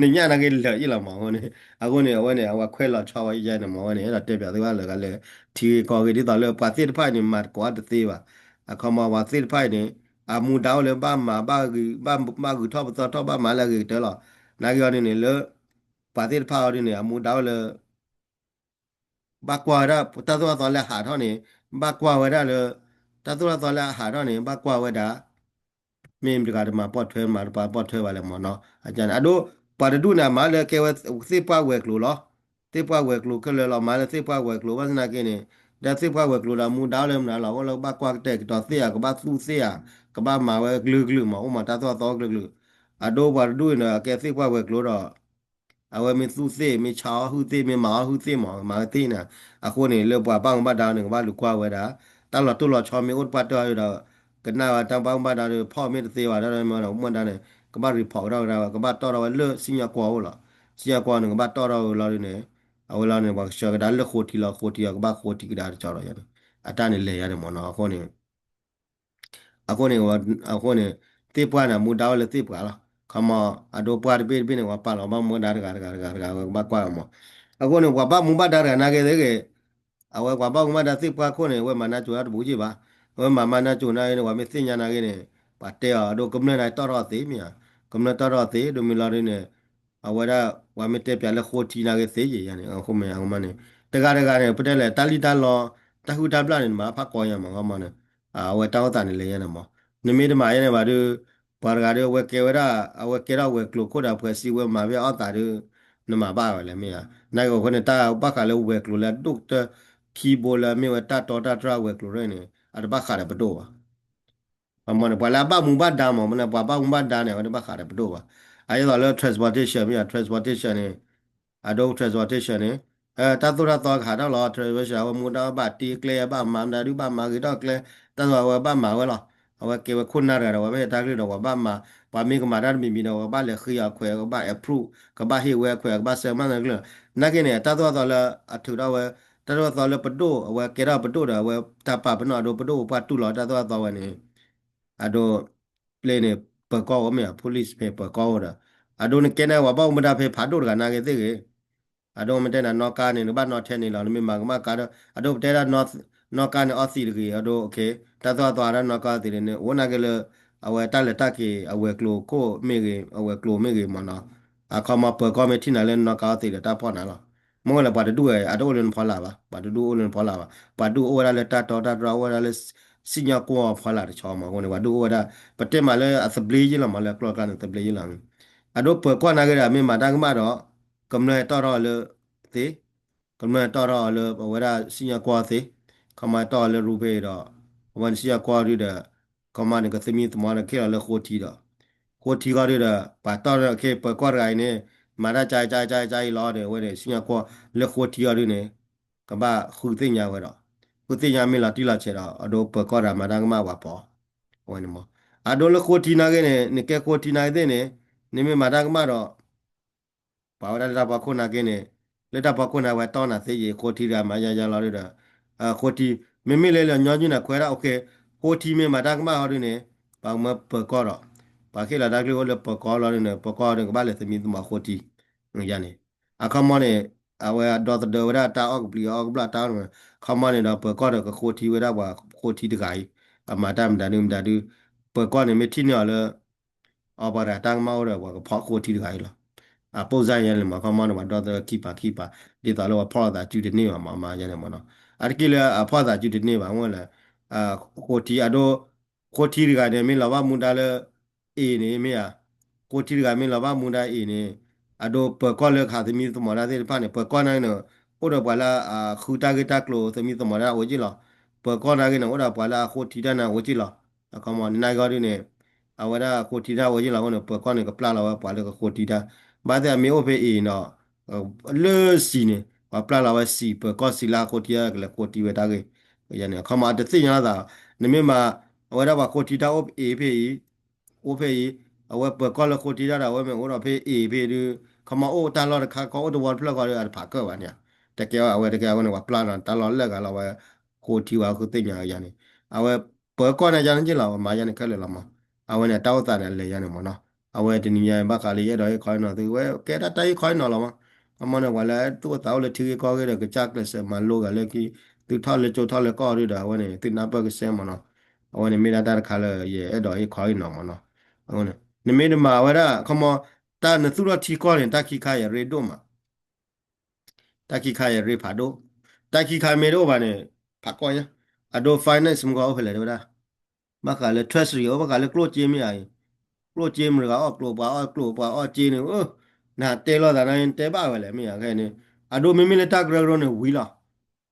နညၣ်နာ်က့လၢာ်အံၤလီၤမး အဃိန့ၣ်, အဃိန့ၣ် အဝဲန့ၣ် အဝဲခွဲးလီၤဆီဝဲယါန့ၣ်မး ဝဲန့ၣ် အဲၣ်ဒိးတဲပၠးသုဘၣ်လၢဂၤလၢ ထံဂ့ၢ်ကီၢ်ဂ့ၢ် ဒ်သိးလၢပှၤသ့ၣ်တဖၣ်အံၤန့ၣ် မၤသကိးအီၤတသ့ဘၣ်, အခီမီပှၤသ့ၣ်တဖၣ်အံၤန့ၣ် အမူဒါအိၣ်လၢဘၣ်မၤ ဘၣ်ဂုၤထီၣ်ပသီထီၣ် ဘၣ်မၤလၢအဂ့ၤကတၢၢ်လီၤ, နာ်က့အီၤဒ်န့ၣ်လၢ ပှၤသ့ၣ်တဖၣ်အီၤဒ်န့ၣ် အမူဒါအိၣ်လၢ ဘၣ်ကွၢ်ဝဲဒၣ် တၢ်သိၣ်တၢ်သီလၢအဟးထီၣ်န့ၣ် ဘၣ်ကွၢ်ဝဲဒၣ်လၢ တၢ်သိၣ်တၢ်သီလၢအဟးထီၣ်န့ၣ် ဘၣ်ကွၢ်ဝဲဒၣ် မ့ၢ်တဂၤတမၤပိာ်ထွဲ မၤတပၤပိာ်ထွဲဘၣ်လဲၣ်မးနီၤ, အန့ၣ် အဒိ ပှၤတဒူၣ်န့ၣ် အမၤလၢကဲဝဲသ့ၣ်ပှၢ်ဝဲၤကျိၤလီၤ, သ့ၣ်ပှၢ်ဝဲၤကျိၤခဲလၢာ်လီၤ မၤလၢသ့ၣ်ပှၢ်ဝဲၤကျိၤ ဘၣ်ဆၣ်သနာ်က့န့ၣ် ဒီးသ့ၣ်ပှၢ်ဝဲၤကျိၤဒီးမူဒါအိၣ်လၢမနုၤလီၤ အိၣ်လၢကဘၣ်ကွၢ်ကတဲာ်ကတီၤသ့ၣ်ဧါ ကဘၣ်သူၣ်သ့ၣ်ဧါ ကဘၣ်မၤဝဲကလုာ်ကလုာ်မး အိၣ်မးတၢ်သိၣ်တၢ်သီကလုာ်ကလုာ်, အဒိပှၤတဒူၣ်န့ၣ်ဒီး အကဲသ့ၣ်ပှၢ်ဝဲၤကျိၤဒီး အဝဲမ့ၢ်သူၣ်သ့ၣ် မ့ၢ်ဆါအီၣ်ဟုၣ်သ့ၣ် မ့ၢ်မၤအီၣ်ဟုၣ်သ့ၣ်မး မၤဝဲသ့ၣ်န့ၣ်, အဃိန့ၣ် လၢပှၤဘၣ်မူဘၣ်ဒါန့ၣ် ကဘၣ်လူၤကွၢ်ဝဲဒၣ် တၢ်လီၤတိၢ်လီၤဆီမ့ၢ်အိၣ်တပှၢ်တၢၢ်ဒီး ကနၣ်ဝဲတၢ်ဘၣ်မူဘၣ်ဒါဒီး ဖီၣ်မ့ၢ်တသ့ဘၣ် တၢ်မ့ၢ်ဒီးမူဘၣ်ဒါန့ၣ် ကဘၣ် report ကဒီးဝဲဒၣ် ကဘၣ်တီၣ်ထီၣ်ဝဲလၢစံၣ်ညီၣ်ကွီၢ်အိၣ်လီၤ, စံၣ်ညီၣ်ကွီၢ်န့ၣ် ကဘၣ်တီၣ်ထီၣ်ဝဲလီၤဒ်န့ၣ်, အဝဲလီၤန့ၣ် ပှၤကဆှၢကဒါလၢဃိထံလီၤ ဃိထံအီၤ ကဘၣ်ဃိထံကဒါတကီဒီးယါန့ၣ်, အတၢ်န့ၣ်လဲၤယါန့ၣ်မးနီၤ အဃိန့ၣ် အဃိန့ၣ် အဃိန့ၣ် သ့ၣ်ပှၢ်န့ၣ် မူဒါအိၣ်လၢသ့ၣ်ပှၢ်လီၤ. ခီမီ အဒိပှၢ်တဘ့ၣ်တဘ့ၣ်န့ၣ် ပှၤပာ်လီၤဘၣ်မူဘၣ်ဒါတဂၤတဂၤတဂၤတဂၤ ဝဲကဘၣ်ကွၢ်အီၤမး. အဃိန့ၣ် ပှၤဘၣ်မူဘၣ်ဒါတဂၤနာ်က့သ့ၣ်ဂ့ၤ, အဝဲပှၤဘၣ်မူဘၣ်ဒါသ့ၣ်ပှၢ်ခိၣ်န့ၣ် အဝဲမၤနၢ်စိၤတၢ်တဘူးက့ၢ်ဘၣ်. အဝဲမၤမၤနၢ်စိၤနာ်က့န့ၣ် ပှၤမ့ၢ်သ့ၣ်ညါနာ်က့န့ၣ် ပှၤတဲအီၤ အဒိကမျၢၢ်နာ်က့တီၣ်ထီၣ်သ့မ့ၢ်ဧါ, ကမျၢၢ်တီၣ်ထီၣ်သ့ ဒိမ့ၢ်လီၤဒ်န့ၣ် အဝဲဒၣ် ပှၤမ့ၢ်တဲပၠးလၢဃိထံနာ်က့သ့ယဲၢ်ယါန့ၣ် အဃိမ့ၢ်အဃိမးန့ၣ် တဂၤတဂၤန့ၣ် ပတဲလဲၣ် တၢ်လံၣ်တၢ်လီ တၢ်ဟုၣ်တၢ်ဘျၣ်န့ၣ် နမၤဖးကီညါမး အဃိမးန့ၣ် အဝဲတၢ်အိၣ်သးန့ၣ်လဲၤယါန့ၣ်မး. နမ့ၢ်တမၤယါန့ၣ်ဘၣ်ဒီး ပှၤတဂၤဒီး အဝဲကဲဝဲဒၣ် အဝဲကဲထီၣ်ဝဲၤကျိၤခိၣ်ဒီး ဖှဲးစံးဝဲမၤဖဲအီၣ်သးဒီး နမၤဘၣ်ဝဲလဲၣ်မ့ၢ်ဧါ. နာ်က့အဃိန့ၣ် တၢ်ဘၣ်ဃးလၢဝဲၤကျိၤလၢအဒိၣ်ကတၢၢ်ခံဘိလၢအမ့ၢ်ဝဲတၢ်တီတၢ်တြၢ်ဝဲၤကျိၤန့ၣ် အတဘၣ်ဃးဒီးပဒိၣ်ဘၣ် အမ့ၢ်န့ၣ် ပှၤလၢအဘၣ်မူဘၣ်ဒါမ့ၢ်မ့ၢ်န့ၣ် ပှၤဘၣ်မူဘၣ်ဒါန့ၣ် အဝဲတဘၣ်ဃးဒီးပဒိၣ်ဘၣ်. အဒ်သိးလၢ transportation မ့ၢ် transportation န့ၣ် အဒိ transportation န့ၣ် တၢ်သိၣ်တၢ်သီကဟးထီၣ်လီၤ transportation အဝဲမူဒါဘၣ်တ့ကျဲ ဘၣ်မၤမနုၤဒုးဘၣ်မၤဂ့ၤထီၣ်ကျဲ တၢ်သိးအဝဲဘၣ်မၤဝဲလီၤ. အဝဲကဲဝဲခိၣ်နၢ်တဂၤဒီး ပှၤမ့ၢ်ဟဲတၢ်ကလုၢ်ဒီး ပှၤဘၣ်မၤ ပှၤမ့ၢ်ကမၤတၢ်တမံၤမံၤဒီး ပှၤဘၣ်လဲၤဃ့အီၤခွဲး ကဘၣ် approve ကဘၣ်ဟ့ၣ်ဝဲခွဲး ကဘၣ်ဆဲးမၤတၢ်ကလုၢ်. နာ်က့န့ၣ် တၢ်သိၣ်တၢ်သီလၢအထုးထီၣ်ဝဲ တၢ်သိၣ်တၢ်သီလၢပဒိၣ် အဝဲကဲထီၣ်ပဒိၣ်ဒီး အဝဲတၢ်ပာ်ပနီၣ်အဒိ ပဒိၣ်ပပှၢ်တူၢ်လီၤတၢ်သိၣ်တၢ်သီဝဲန့ၣ် အဒိ ပျဲန့ၣ် ပၢၤကီၢ်အိၣ်မ့ၢ် police ဖဲပၢၤကီၢ်အိၣ်ဒီး အဒိနကဲန့ၣ် ပှၤဘၣ်မူဘၣ်ဒါဖဲဖးဒိၣ်တဂၤနာ်က့သ့ၣ်ဂ့ၤ အဒိမ့ၢ်တဲနၤနီၣ်ကါန့ၣ် နကဘၣ်နီၣ်ထဲန့ၣ်လီၤ နမ့ၢ်မၤကမၣ်ကါဒီး အဒိပတဲဒၣ် နီၣ်ကါန့ၣ်အီသံးတဂ့ၤ အဒိ တၢ်သိၣ်တၢ်သီဒၣ်နီၣ်ကါသံးန့ၣ် အိၣ်နာ်က့လၢ အဝဲတၢ်လဲၤတၢ်က့ၤ အဝဲၤကျိၤခိၣ်မ့ၢ်ဂ့ၤ အဝဲၤကျိၤမ့ၢ်ဂ့ၤမ့ၢ်နီၤ အခီမီပၢၤကီၢ်မ့ၢ်ထံၣ်နၤလၢနီၣ်ကါအီသံးဒီးတၢ်ဖီၣ်နၤလီၤ. မ့ၢ်ဝဲလၢပှၤတဒူၣ်ဝဲ အတအိၣ်လၢနဖီလာ်ဘၣ် ပှၤတဒူၣ်အိၣ်လၢနဖီလာ်ဘၣ် ပှၤဒူၣ်အိၣ်ဝဲဒၣ်လၢတၢ်တီတၢ်တြီအိၣ်ဝဲဒၣ်လၢ စံၣ်ညီၣ်ကွီၢ်ဖီလာ်တဆီမး အဃိန့ၣ် ပှၤဒူၣ်အိၣ်ဝဲဒၣ် ပတဲမးလၢအသဘျ့ယ့ၢ်လီၤမး လၢအကျိၤအကျါန့ၣ်သဘျ့ယ့ၢ်လီၤ. အဒိပၢၤကီၢ်နာ်က့ဒီး မ့ၢ်မၤတၢ်ကမၣ်ဒီး ကမျၢၢ်ဟဲတီၣ်ထီၣ်အီၤလၢသ့ ကမျၢၢ်တီၣ်ထီၣ်အီၤလၢအဝဲဒၣ်စံၣ်ညီၣ်ကွီၢ်သ့ ခီမီတီၣ်အီၤလၢရူဖဲအံၤဒီး အဝဲန့ၣ်စံၣ်ညီၣ်ကွီၢ်ဒုဒီး ခီမီန့ၣ်ကသမံသမိးဒီးခ့ၣ်လီၤလၢဃိထံဒီး ဃိထံဃီဒုဒီး ပှၤတီၣ်ထီၣ်ခ့ပၢၤကီၢ်တဂၤအံၤန့ၣ် မၤတၢ်ကါအံၤကါအံၤကါအံၤလီၤဒီး အဝဲန့ၣ်စံၣ်ညီၣ်ကွီၢ်လၢဃိထံအီၤဒုန့ၣ် ကဘၣ်ဃုသ့ၣ်ညါဝဲဒီး ဃုသ့ၣ်ညါမ့ၢ်လီၤတံၢ်လီၤဆဲးဒီး အဒိပၢၤကီၢ်တဂၤမၤတၢ်ကမၣ်ပှၤဖီ အဝဲန့ၣ်မး အဒိလၢဃိထံနာ်က့န့ၣ် နကဲဃိထံနာ်က့သ့ၣ်န့ၣ် နမ့ၢ်မၤတၢ်ကမၣ်ဒီး ပှၤဝဲဒၣ်လၢတၢ်ဖီခိၣ်နာ်က့န့ၣ် လၢတၢ်ဖီခိၣ်န့ၣ် အဝဲတီၢ်နၤသ့ယံၤ ဃိထံတဂၤမၤယါယါလီၤဒုဒီး ဃိထံ မ့မ့ၢ်လၢလၢညီနုၢ်န့ၣ် ခွဲးဒၣ်အိၣ်ခ့ ဃိထံမ့ၢ်မၤတၢ်ကမၣ်ဟီဒုန့ၣ် ပှၤကမၢပၢၤကီၢ်ဒီး ပှၤခ့ၣ်လီၤတၢ်ကလုၢ်အိၣ်လၢပၢၤကီၢ်လီၤဒုန့ၣ် ပၢၤကီၢ်ဒုကဘၣ်လဲၤသမံသမိးဃိထံ ယါန့ၣ် အခီမီန့ၣ် အဝဲဒီသဒၢဝဲဒၣ်တၢ်အီၣ်ကဘျံးအီၣ်ကဘျၣ်တၢ်န့ၣ် ခီမီန့ၣ်ဒီး ပၢၤကီၢ်ဒီးကဃိထံဝဲဒၣ်ပှၤဃိထံတဂၤအံၤ အမၤတၢ်မတၤဒုမတၤဒု ပၢၤကီၢ်န့ၣ်မ့ၢ်ထံၣ်န့ၢ်အီၤလၢ အီပှၤတဂၤတၢ်ကမၣ်အိၣ်ဒီးပှၤကဖီၣ်ဃိထံတဂၤအံၤလီၤ. အပိၢ်စၢ်ယါန့ၣ်မး ခီမီန့ၣ် ပှၤဒီသဒၢခံပာ်ခံပာ် ဒ်သိးလၢပှၤဖီၣ်လိာ်သးစုတန့ၢ်ဘၣ်မး အမၤယါန့ၣ်မးနီၤ အတက့ၢ်လၢအဖီၣ်သးစုတန့ၢ်ဘၣ် မ့ၢ်လၢ ဃိထံအဒိ ဃိထံတဂၤန့ၣ် မ့ၢ်လီၤဘၣ်မူဒါလၢ အ့ၣ်န့ၣ်မ့ၢ်ဧါ, ဃိထံတဂၤမ့ၢ်လီၤဘၣ်မူဒါအ့ၣ်န့ၣ် အဒိပၢၤကီၢ်လၢခးသမံသမိးတၢ်သ့ၣ်တဖၣ်န့ၣ် ပၢၤကီၢ်နာ်က့န့ၣ် အိၣ်ဒီးပှၤလၢအဃုတၢ်ဂ့ၢ်တၢ်ကျိၤသမံသမိးတၢ်အိၣ်က့ၢ်လီၤ. ပၢၤကီၢ်နာ်က့န့ၣ် အိၣ်ဒီးပှၤလၢအဃိထံတၢ်န့ၣ်အိၣ်က့ၢ်လီၤ. အခီမီန့ၣ် နာ်က့ဟီဒုန့ၣ် အဝဲဒၣ်ဃိထံတၢ်အိၣ်က့ၢ်လီၤအဃိန့ၣ် ပၢၤကီၢ်န့ၣ် ကပျၢ်လီၤဝဲပှၤလၢကဃိထံတၢ် ဘၣ်သ့ၣ်အမ့ၢ်အိၣ်ဖဲအ့ၣ်ဒီး လၢစံာ်န့ၣ် ပှၤပျၢ်လီၤဝဲစံာ် ပၢၤကီၢ်စံာ်လၢအဃိထံတၢ်ကလဲၤဃိထံဝဲတၢ်ဂ့ၢ် ယါန့ၣ် အခီမီအတသ့ၣ်ညါလီၤသး နမ့ၢ်မၤ အဝဲဒၣ်ပှၤဃိထံတၢ်အိၣ်အ့ၣ်ဖဲအံၤ အိၣ်ဖဲအံၤ အဝဲပၢၤကီၢ်လၢဃိထံတၢ်ဒီး အဝဲမ့ၢ်အိၣ်ဒီးဖဲအ့ၣ်ဖဲဒု ခီမီအိၣ်တၢ်လီၢ်တခါခီ အိၣ်တဝီတဖျၢၣ်ဃီဒီး အတဖးကၢၣ်ဘၣ်န့ၣ် တကဲအဝဲတကဲအဝဲန့ၣ် ပှၤပျၢ်လီၤတၢ်လီၢ်လၢဂၤလီၤဝဲ ဃိထံဝဲဃုသ့ၣ်ညါယါန့ၣ် အဝဲပၢၤကီၢ်န့ၣ်ယါန့ၣ်က့ၢ်လီၤ ပမၤယါန့ၣ်ခဲလၢာ်လီၤမး အဝဲန့ၣ် တၢ်အိၣ်သးန့ၣ် အလဲၤယါန့ၣ်မးနီၤ အဝဲတနံၤညါဘၣ်ဃးလၢယအဲၣ်ဒိးဟ့ၣ်ခီဟ့ၣ်နီၤသုဝဲ ကဲတၢ်တၢ်ဟ့ၣ်ခီဟ့ၣ်နီၤလီၤမး ခီမီန့ၣ် ပှၤလၢသူၣ်အိၣ်သးအိၣ်လၢထံဂ့ၢ်ကီၢ်ဂ့ၢ်ဒီး ကစၢ်ကျဲးစၢးမၤလိဂၤလၢခံ သုထီၣ်လၢကၠိထီၣ်လၢကီၢ်ဒုဒီး အဝဲန့ၣ် သုနၢ်ပၢၢ်ကစဲမးနီၤ အဝဲန့ၣ်မ့ၢ်ဒၣ်တၢ်တခါလၢယအဲၣ်ဒိးဟ့ၣ်ခီဟ့ၣ်နီၤမးနီၤ အဝဲန့ၣ် နမ့ၢ်တမၤဝဲဒၣ် ခီမီ တၢ်နသူၣ်ထီၣ်ထံကီၢ်န့ၣ် တၢ်ခံခါအံၤရ့ဒိၣ်မး တၢ်ခံခါအံၤရ့ဖးဒိၣ် တၢ်ခံခါမ့ၢ်တအိၣ်ဘၣ်န့ၣ် ဖးကီၢ်ညါ အဒိ finance မုၢ်ဂီၤအိၣ်ဖဲလဲၣ်တဲဝဲဒၣ် ဘၣ်ဃးလၢ treasury အိၣ်ဘၣ်ဃးလၢကျိၣ်စ့မ့ၢ်ဧါအံၤ ကျိၣ်စ့မတၤဂၤအီၣ်ကျိၣ် ပှၤအီၣ်ကျိၣ် ပှၤအီၣ်စ့န့ၣ် နတဲလိာ်သးန့ၣ် နတဲဘၣ်ဝဲလဲၣ် မ့ၢ်ဧါခဲအံၤန့ၣ် အဒိ မ့မ့ၢ်လၢတၢ်ကရၢကရိန့ၣ်ဝံၤလီၤ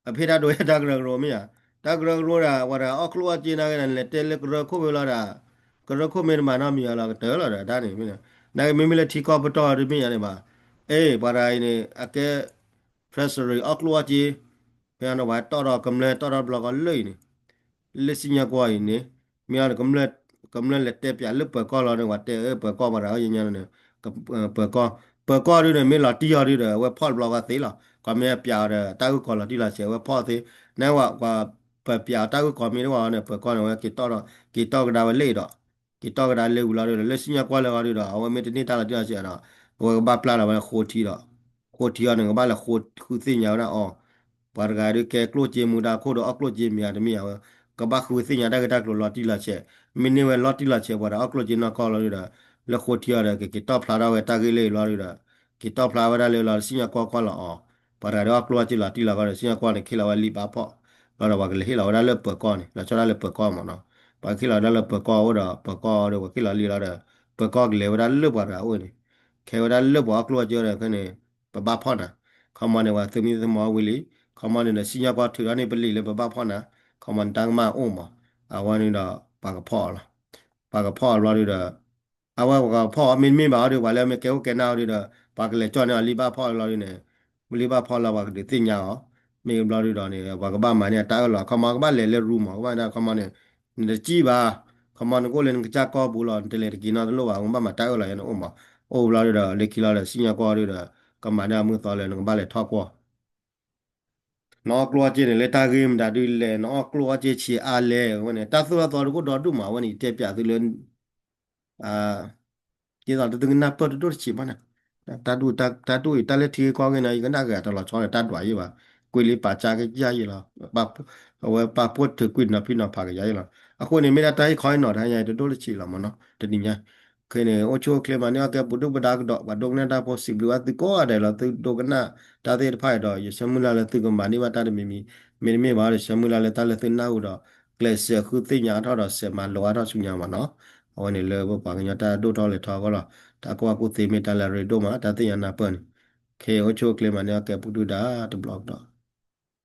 အဖဲတၢ်ဒိးဟဲတၢ်ကရၢကရိမ့ၢ်ဧါ တၢ်ကရၢကရိဒၣ် ပှၤတဂၤအီၣ်ကျိၣ်အီၣ်စ့နာ်က့န့ၣ် လဲၤတဲလၢကရၢခိၣ်ဖဲလီၤဒၣ် ကရၢခိၣ်မ့ၢ်တမၤနီတမံၤအီၤလီၤ ကတၢၢ်လီၤဒီးတၢ်န့ၣ် နာ်က့မ့မ့ၢ်လၢထံကီၢ်ပတီၢ်ဒ်မ့ၢ်ဧါန့ၣ်ဘၣ် အ့ ပှၤတဂၤအံၤန့ၣ် အကဲ treasury အီၣ်ကျိၣ်အီၣ်စ့ ဖဲအံၤန့ၣ် ပှၤတီၣ်ထီၣ်ကမျၢၢ် တီၣ်ထီၣ်တဘျီဃီလၢအံၤန့ၣ် လၢစံၣ်ညီၣ်ကွီၢ်အံၤန့ၣ် မ့ၢ်အီၤန့ၣ် ကမျၢၢ်လဲၤတဲပၠးလၢပၢၤကီၢ်လီၤန့ၣ် ပှၤတဲအၢပၢၤကီၢ်ပှၤတဂၤအီၣ်ယညါန့ၣ် ပၢၤကီၢ် ပၢၤကီၢ်ဒုန့ၣ် မ့ၢ်လီၤတံၢ်အီၤဒုဒီး အဝဲဖီၣ်တဘျီဃီသ့လီၤ ကွၢ်မ့ၢ်ပၠးအီၤဒီး တၢ်ဂုၢ်ကီၤလီၤတံၢ်လီၤဆဲး အဝဲဖီၣ်သ့ နဝဲ ပှၤပၠးအီၤတၢ်ဂုၢ်ကီၤမ့ၢ်တအိၣ်န့ၣ် ပၢၤကီၢ်န့ၣ် အဝဲက့ၤတီၣ်ဒီး က့ၤတီၣ်ကဒါဝဲလၢအံၤဒီး က့ၤတီၣ်ကဒါလၢဝံၤလီၤဒုဒီး လၢစံၣ်ညီၣ်ကွီၢ်လၢအီၤဒုဒီး အဝဲမ့ၢ်တန့ၢ်တၢ်လီၤတံၢ်လီၤဆဲးဒီး အဝဲကဘၣ်ပျၢ်လီၤဝဲဃိထံဒီး ဃိထံအီၤန့ၣ် ကဘၣ်လဲၤဃိဃုသ့ၣ်ညါဝဲဒၣ်အီၤ ပှၤတဂၤဒုးကဲကျိၣ်စ့မူဒါခိၣ်ဒီးအီၣ်ကျိၣ်စ့မ့ၢ်ဧါတမ့ၢ်ဧါဝဲ ကဘၣ်ဃုသ့ၣ်ညါတၢ်ဂ့ၢ်တၢ်ကျိၤလီၤတံၢ်လီၤဆဲး မ့ၢ်န့ၢ်ဝဲလီၤတံၢ်လီၤဆဲးပှၤဒီးအီၣ်ကျိၣ်စ့နီၢ်ကီၢ်လီၤဒုဒီး လၢဃိထံအီၤဒီး ကက့ၤတီၣ်ဖျါထီၣ်ဝဲတၢ်ဂ့ၢ်လၢအံၤလီၤဒုဒီး က့ၤတီၣ်ဖျါဝဲဒၣ်လၢလီၤစံၣ်ညီၣ်ကွီၢ်ကွီၢ်လီၤအီၤ ပှၤတဂၤဒုးအီၣ်ကျိၣ်အီၣ်စ့လီၤတံၢ်လီၤကီၢ်ဒီး စံၣ်ညီၣ်ကွီၢ်န့ၣ် ခ့လီၤဝဲလံာ်ဘၣ်ဖီၣ် လီၤဒီးပှၤကလဲၤဟ့ၣ်လီၤဝဲဒၣ်လၢပၢၤကီၢ်န့ၣ် လီၤဆီဒၣ်လၢပၢၤကီၢ်မ့ၢ်နီၤ ပှၤကဟ့ၣ်လီၤဝဲဒၣ်လၢပၢၤကီၢ်အိၣ်ဒီး ပၢၤကီၢ်ဒီးပှၤဟ့ၣ်လီၤလံာ်လီၤဒီး ပၢၤကီၢ်ကလဲၤဝဲဒၣ်လၢပှၤတဂၤအိၣ်န့ၣ် ခဲဝဲဒၣ်လၢပှၤအီၣ်ကျိၣ်အီၣ်စ့ဒီးဖဲန့ၣ် ပဘၣ်ဖီၣ်နၤ ခီမီန့ၣ် ပှၤသမံသမိးဝံၤလံ ခီမီန့ၣ်ဒီး စံၣ်ညီၣ်ကွီၢ်ထုးထီၣ်န့ၢ်ပလံာ်လၢပဘၣ်ဖီၣ်နၤ ခီမီန့ၣ်တၢ်ကမၣ်အိၣ်မး အဝဲန့ၣ်ဒီး ပှၤကဖီၣ်အီၤလီၤ ပှၤကဖီၣ်အီၤဘျီဒုဒီး အဝဲပှၤကဖီၣ်အီၤမ့တမ့ၢ်ဘၣ်အီၤဒီး ပှၤလၢမ့ၢ်ကဲအိၣ်ကဲနၢ်အီၤဒုဒီး ပှၤကလဲၤကၠီၣ်န့ၢ်အီၤလံာ်ဘၣ်ဖီၣ်လီၤဒုန့ၣ် လံာ်ဘၣ်ဖီၣ်လီၤပှၤကဒုးသ့ၣ်ညါအီၤ မ့ၢ်ဘျီဒုဒီးန့ၣ် ပှၤကဘၣ်မၤန့ၢ်အတၢ်အၢၣ်လီၤ ခီမီကဘၣ်လဲၤလၢရူမး ကဘၣ်ဒၣ်ခီမီန့ၣ် နတစံၣ်ဘၣ် ခီမီနကအိၣ်လၢနကစၢ်ကီၢ်ပူၤလီၤ နတလဲၤတက့ၤနီတလိၣ်ဘၣ် နကဘၣ်မၤတၢ်အၢၣ်လီၤယါန့ၣ်အိၣ်မး အိၣ်ဘျီဒုဒီး လၢခံလီၤဒီး စံၣ်ညီၣ်ကွီၢ်ဒုဒီး ကမၤန့ၢ်အမုၢ်သီလၢနကဘၣ်လဲၤထီၣ်ကွီၢ် နအီၣ်ကျိၣ်အီၣ်စ့န့ၣ် လၢတၢ်ဂ့ၢ်မတၤဒုလဲၣ် နအီၣ်ကျိၣ်အီၣ်စ့ဆံးအါလဲၣ် အဝဲန့ၣ် တၢ်သိၣ်တၢ်သီတအိၣ်ဒီဒူၣ်မး အဝဲန့ၣ် ယတဲပၠးသုလၢ ဒ်သိးသုကနၢ်ပၢၢ်တဒိၣ်တဆံးဘၣ်န့ၣ် တၢ်ဒူၣ်အံၤ တၢ်လၢထံဂ့ၢ်ကီၢ်ဂ့ၢ်န့ၣ် ယကနၣ်ဂ့ၤတလီၤဆီဒီး တၢ်ဒွးယံာ်ဘၣ်, ကွံာ်လံပာ်ကစၢ်ကယၢ်ယံာ်လီၤ, အဝဲပာ်ဖှိၣ်ထုးကွံာ်နီၤဖံးနီၤဖးကယၤယံာ်လီၤ. အဃိန့ၣ် မ့ၢ်ဒၣ်တၢ်ဟ့ၣ်ခီဟ့ၣ်နီၤတဟါညါအံၤ တဒိၣ်တဆံးလီၤမ့ၢ်နီၤ တနံၤညါ ခဲန့ၣ် အိၣ်ဆူၣ်အိၣ်ချ့မၤန့ၢ်အီၣ်ကဲပူၤဒုၣ်ပဒါကဒီး ပှၤဒိကနၣ်တၢ်ဖိ စံးဘျုးဘၣ်သုကိးဂၤဒဲးလီၤ. သုဒိကနၣ်တၢ်သ့ၣ်တဖၣ်အံၤဒီး ယဆၢမုၢ်လၢ်လၢသုကမၤန့ၢ်ဘၣ်တၢ်တမံၤမံၤ, မ့တမ့ၢ်ဘၣ်ဒီး ဆၢမုၢ်လၢ်လၢတၢ်လၢသုနၢ်ဟူဒီး ကျဲးစၢးဃုသ့ၣ်ညါအါထီၣ်ဒီး စဲးမၤလိအါထီၣ်ဆူညါမ့ၢ်နီၤ. အဝဲန့ၣ်လၢပပှၤကညီတၢ်ဒိၣ်ထီၣ်လဲၤထီအဂီၢ်လီၤ. တၢ်ကူၣ်ဘၣ်ကူၣ်သ့မ့ၢ်တၢ်လၢအရ့ဒိၣ်မး တၢ်သ့ၣ်ညါနၢ်ပၢၢ်န့ၣ်, ခဲအံၤအိၣ်ဆူၣ်အိၣ်ချ့မၤန့ၢ်အီၣ်ကဲပူၤဒုၣ်ဒါတဘျီကဒီး.